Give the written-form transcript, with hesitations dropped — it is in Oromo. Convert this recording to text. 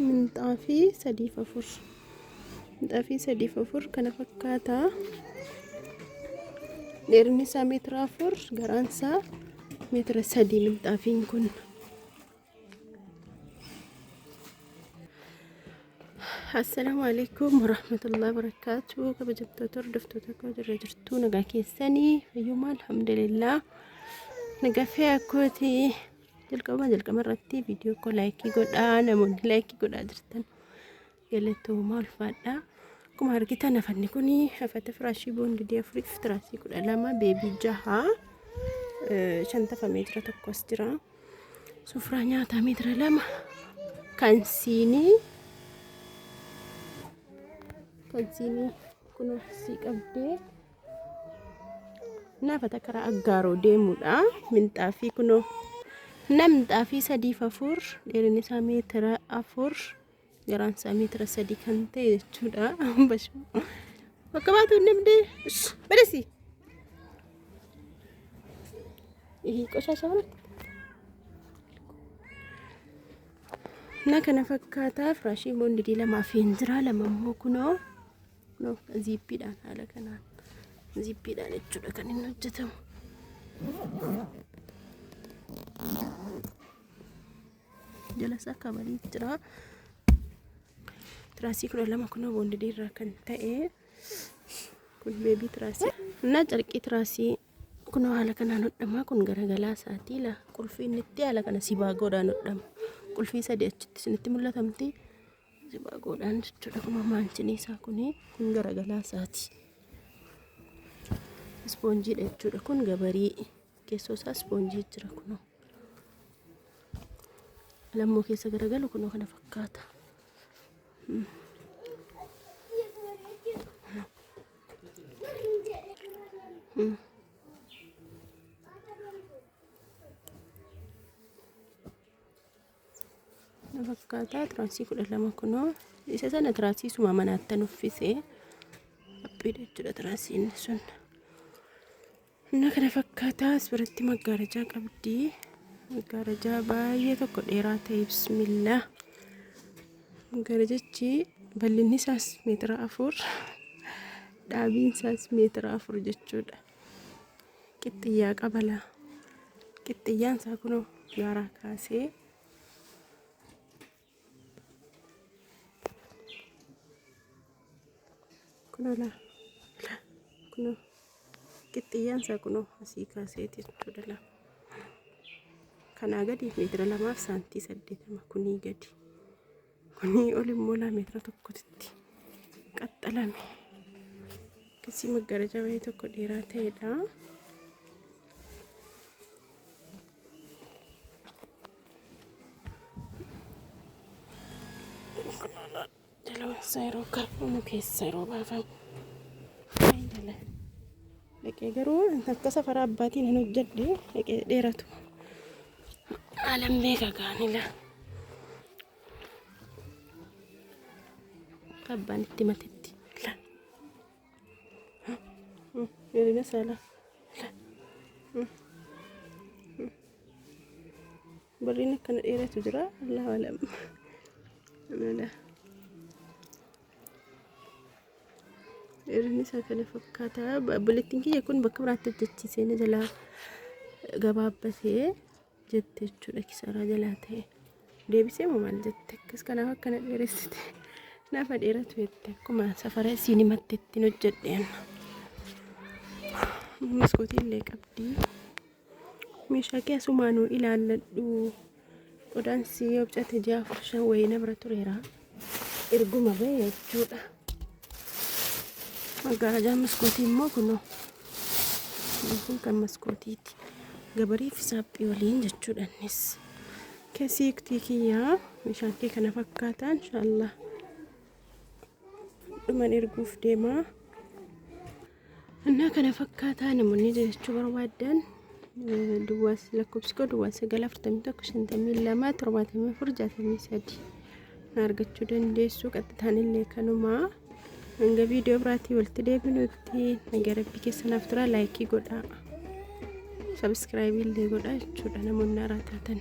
Minxaafii sadiif afur. Minxaafii sadiif afur kana fakkaata. Dheerinni isaa meetira 4, garaan isaa meetira 3 minxaafiin kun. Assalaamu alaikum warahmatullahi wabarakatuh. Kabajamtoota hordoftoota koo jirra jirtuu nagaa keessanii fayyummaa alhamdulillah. Nagaa fi akkooti jalqabuma jalqaba irratti viidiyoo koo laayikii godhaa namoonni laayikii godhaa jirtan galatoomaa ulfaadhaa. Akkuma argitan afanni kun afata firaashii boondidii afuriif tiraasii 12 beebii jaha shan tafamee jira tokkos jira. Sufraa nyaataa meetira 2 kan siinii kunoo sii qabdee naafata karaa aggaaroo deemudha. Minxaafii kunoo na minxaafii sadiif afur dheerinni isaa meetira 4 garaan isaa meetira 3 kan ta'e jechuudha. Bashuu bakka baatu hin dhabdee badasi. Qoshasha na kana fakkaataa firaashii boondidii lamaa fi hin jira lama immoo kunoo kunoo ziippiidhaan haala kanaan ziippiidhaan jechuudha kan inni hojjetamu. Jala isaa kabarii jira. Tiraasii 12 kunoo boondidii irraa kan ta'e kun beebii tiraasii. Innaa carqii tiraasii kunoo haala kanaan hodhama kun garagalaa isaatii la qulfii inni itti haala kana sibaagoodhaan hodhama. Qulfii sadii achitti isinitti mul'atamti. Sibaagoodhaan jechuudha kunoo maanchinii isaa kuni kun garagalaa isaati. Ispoonjiidha jechuudha kun gabarii keessoo isaa ispoonjii jira kunoo. Lammoo keessa garagalu kunoo kana fakkaata. Na fakkaata tiraasii 12 kunoo isa sana tiraasii suma manaattan uffise haphiidha jechuudha tiraasiin sun. Inna kana fakkaata as biratti maggaarajaa qabdi. Maggaarajaa baay'ee tokko dheeraa ta'e bismillah. Maggaarajichi bal'inni isaas meetira 4 dhaabiin isaas meetira 4 jechuudha. Qixxiyyaa qabala. Qixxiyyaan isaa kunoo gaaraa kaasee kunoo laa laa kunoo qixxiyyaan isaa kunoo asii kaaseeti jechuudha laa. Kanaa gadi meetira lamaaf saantii 80 kunii gadi. Kunii ol immoo laa meetira tokkotti qaxxalame. Akkasii maggaarajaa baay'ee tokko dheeraa ta'edha. Jalawansaa yeroo kaafamu keessa yeroo baafamu. Jala dhaqee garuu akka safara abbaatiin hin hojjedhe dhaqee dheeratu. Alam beeka gaanila. Akka abbaan itti matetti. La. Dheerina isaa la. Barriin akkana dheeratu jira. Allahu alam. Mala. Dheerinni isaa kana fakkaata. Obboleettiin kiyya kun bakka biraatti hojjechiisee na jalaa gabaabbatee jette jechuudha kisaaraa jalaa ta'e. Deebisee moo maal jette akkas kanaaf akkana dheeressite. Naafa dheeratu jette akkuma safara isiin himatte ittiin hojjedheen. Maskootii illee qabdi. Meeshaa kee asumaanuu ilaalladhu. Qodaan si yoo bicate ji'a afur shan wayii na bira tureera. Erguma bahe jechuudha. Maggaarajaan maskootii immoo kunoo. Kun kan maskootiiti. Gabarii fi saaphii waliin jechuudha innis. Keessi hiiktii kiyyaa meeshaan kee kana fakkaata inshaallah. Dhuman erguuf deema. Innaa kana fakkaataa namoonni jechuu barbaaddan duwwaa lakkoofsi koo duwwaa 9 41 52 74 63 na argachuu dandeessu qaxxitaan illee kanumaa hanga viidiyoo biraatii walitti deebinutti nagaa rabbii keessanaaf tura laayikii godhaa sabiskiraayibii illee godhaa jechuudha namoonni haaraa taatan.